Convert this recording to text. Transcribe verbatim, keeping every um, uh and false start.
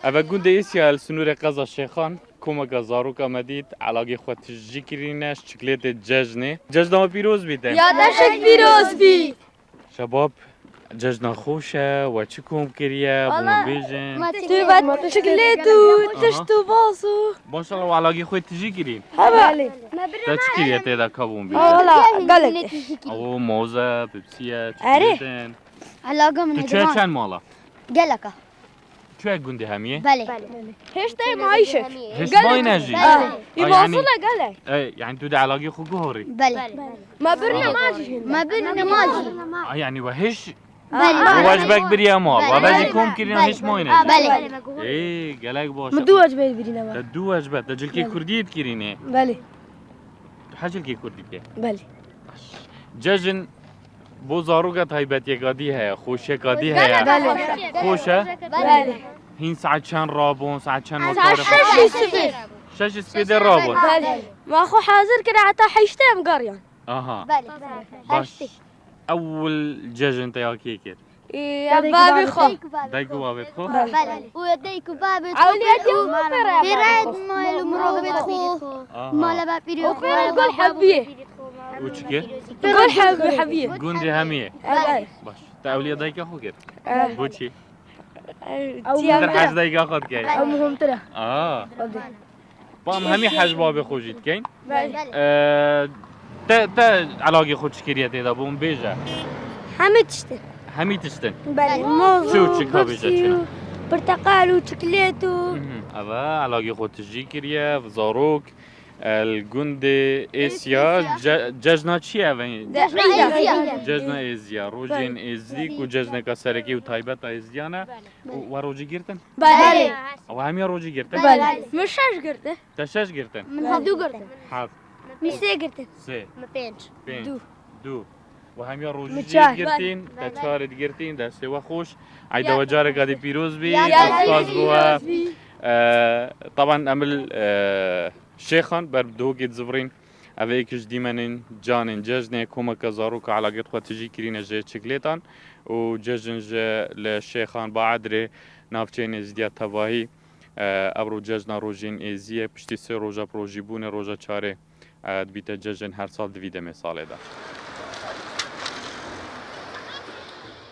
Eve gundê Êsya li sinûrê qeza Şêxan, komeka zaroka me dît, elagê xwe tijî kirîne, ji çiklêtê cejnê. Cejna we pîroz bîte. Ya te şik pîroz bî. Şebab, cejna xweş e, we çi kom kiriye, bûn bêjin. Tu ve çiklêt û tişt û baz û. Maşallah, we elagê xwe tijî kirîn. Hebe. Te çi kiriye tê de ka bûn bêjin. Wala gelek. Ew moze, pepsiye, Erê. çiklêtin. Elaga min Tu çi çend mala? Geleka. Çi gundê hemiyê? Belê. Hêştê mayîşe. Hiç mayne jî. Ha. Ay, yani- Îmazile gele. E, yani tu de elagê xwe guhorî. Belê. Ma birine ma jî. Me bir ne ma jî. Ay, yani we hiç Belê. we wecbek biriye mal. We Belê. vecî kom kirîne hiç mayne jî. Belê. Ê, gelek baş. Min du wecbê birîne ma. Te du wecbe, te cilkê kurdî dikirînê. Belê. Ha cilkê kurdî ke. Belê. Cejin bo zaroka taybetiyeka dî heye, xweşiyeka dî heye. Belê. Xweş e. Belê. Hîn saet çend rabûn, saet çend Saet wekare? şeş û sibê. Şeş û sibê de rabûn. Belê. Ma xwe hazir kire heta heştê em geriyan. Aha. Belê. Baş. Ewil cejin te ya kê kir? Ya babê xwe. Dayk û bavê xwe? Belê. Û dayk û babê Ewliyetê û pere. Pêrayet mal û mirovê xwe. Aha. Mala bapîrê Û pere gol hebiyê. Û çi kir? Gol hebiyê. Gundê hemiyê. Evet. Baş. Te ewliya dayka xwe kir? Evet. Bo çi? Ee, Min Tiyan. hej dayka xwe dikeyn. Ew muhimtir e. Aa. Tabii. Bam hemî hej babê xwe jî dikeyn. Belê. Ee, te, te elagê xwe çi kiriye tê de bûn bêje. Hemî tiştin. Hemî tiştin. Belê. Moz Çi û û çi ka bêje pepsî çi ne? û porteqal û çiklêt û. Mhm. Eve elagê xwe tijî kiriye, zarok. El gundê Êsya, ce- cejna çi ye eve? Cejna Êzî. Cejna Êzî ye. Rojên Êzî ku cejneka serekî û taybet a Êziyan e. Û we rojî girtin? Belê. We hemiya rojî girtin? Belê. Min şeş girtin. Te şeş girtin? Min heft. Du girtin. Heft. Min sê girtin. Sê. Min pênc. Pênc. Du. We hemiya rojî Min jî çar. girtîn, te çar ê girtîn, destê we xweş. Eyda we careka dî pîroz bî, Ya, spas bo we. Bî. Ee, taban em li, ee, Şêxan ber bi dihokê dizivirîn. Ev ê yek ji dîmenên canên cejnê, komeke zarok elagêt xwe tijî kirîne ji çiklêtan û cejn ji li Şêxan Baedrê navçeyên Êzidiya tevahî. Ee, evro cejna rojên Êziyê piştî sê roja bi rojîbûnê roja çarê, ee, dibîte cejn her sal di vî demê salê de.